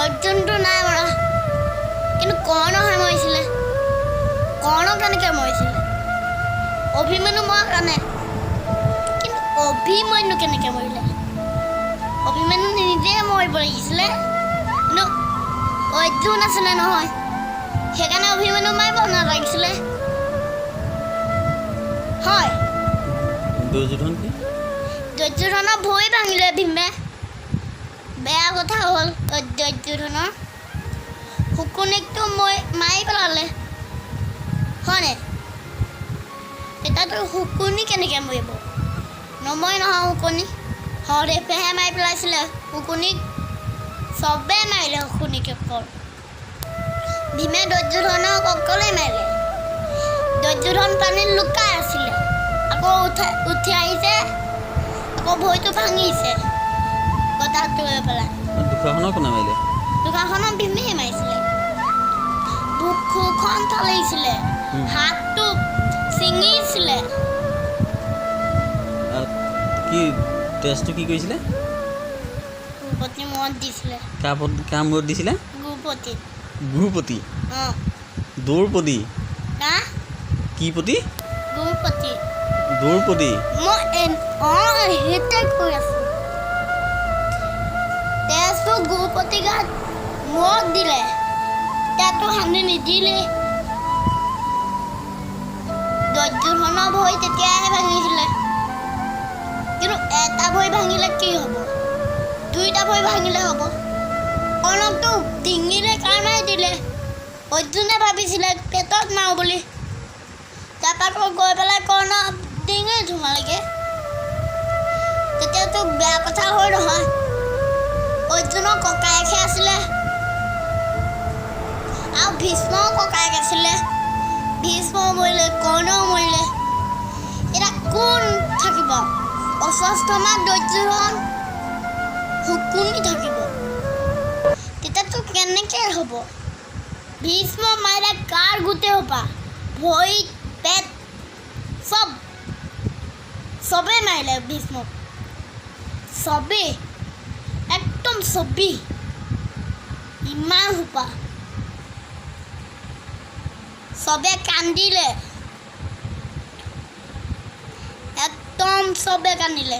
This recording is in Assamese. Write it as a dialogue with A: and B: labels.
A: অৰ্জুনটো নাই মৰা, কিন্তু কৰ্ণহে মৰিছিলে। কৰ্ণ কেনেকৈ মৰিছিলে? অভিমন্যু মৰাৰ কাৰণে। কিন্তু অভিমন্যু কেনেকৈ মৰিলে? অভিমন্যু নিজে মৰিব লাগিছিলে, কিন্তু অৰ্জুন আছিলে নহয়, সেইকাৰণে অভিমন্যু মাৰিব নালাগিছিলে, হয়।
B: দুৰ্যোধন কি?
A: দুৰ্যোধনৰ ভৰি ভাঙিলে ভীমে। বেয়া কথা হ'ল দুৰ্যোধনৰ। শকুনিকটো মই মাৰি পেলালে, হয়নে? তেতিয়াতো শকুনি কেনেকৈ মৰিব? নমৰে নহয় শকুনি। সহদেৱেহে মাৰি পেলাইছিলে শকুনিক। চবে মাৰিলে শকুনিক অকল। ভীমে দুৰ্যোধনক অকলেই মাৰিলে। দুৰ্যোধন পানীত লুকাই আছিলে, আকৌ উঠি আহিছে, আকৌ ভৰিটো ভাঙিছে গদাটো লৈ পেলাই।
B: দুঃশাসনক কোনে মাৰিলে?
A: দুঃশাসনক ভীমেই মাৰিছিলে। বুকুখন ফালিছিলে, হাতটো ছিঙিছিলে।
B: আৰু কি তেজটো কি কৰিছিলে?
A: গুৰুপতি মূৰত দিছিলে।
B: কাৰ মূৰত দিছিলে?
A: গুৰুপতি।
B: গুৰুপতি?
A: অঁ।
B: দ্ৰৌপদী?
A: হা?
B: কি পতি?
A: গুৰুপতি।
B: দ্ৰৌপদী?
A: মই অঁ, সেইটোৱে কৈ আছোঁ। তেজটো গুৰুপতি গাত মূৰত দিলে, তাতো শান্তি নিদিলে। দুৰ্যোধনৰ ভৰি তেতিয়াহে ভাঙিছিলে। কিন্তু এটা ভৰি ভাঙিলে কি হ'ব? দুইটা ভৰি ভাঙিলে হ'ব। কৰ্ণকটো ডিঙিলে কাৰণে দিলে। অৰ্জুনে ভাবিছিলে পেটত মাৰো বুলি, তাৰপৰা আকৌ গৈ পেলাই কৰ্ণ ডিঙিত সোমালেগে। তেতিয়াতো বেয়া কথা হয় নহয়? অৰ্জুনৰ ককায়েকহে আছিলে আৰু ভীষ্মও ককায়েক আছিলে। ভীষ্ম মৰিলে, কৰ্ণও মৰিলে, এতিয়া কোন থাকিব? অশ্বত্থামা, দুৰ্যোধন, শকুনি থাকিব। তেতিয়াতো কেনেকৈ হ'ব? ভীষ্ম মাৰিলে কাৰ গোটেই সোপা, ভৰি, পেট চব, চবেই মাৰিলে ভীষ্মক। চবেই, একদম চবেই, ইমান সোপা। চবে কান্দিলে, একদম চবে কান্দিলে।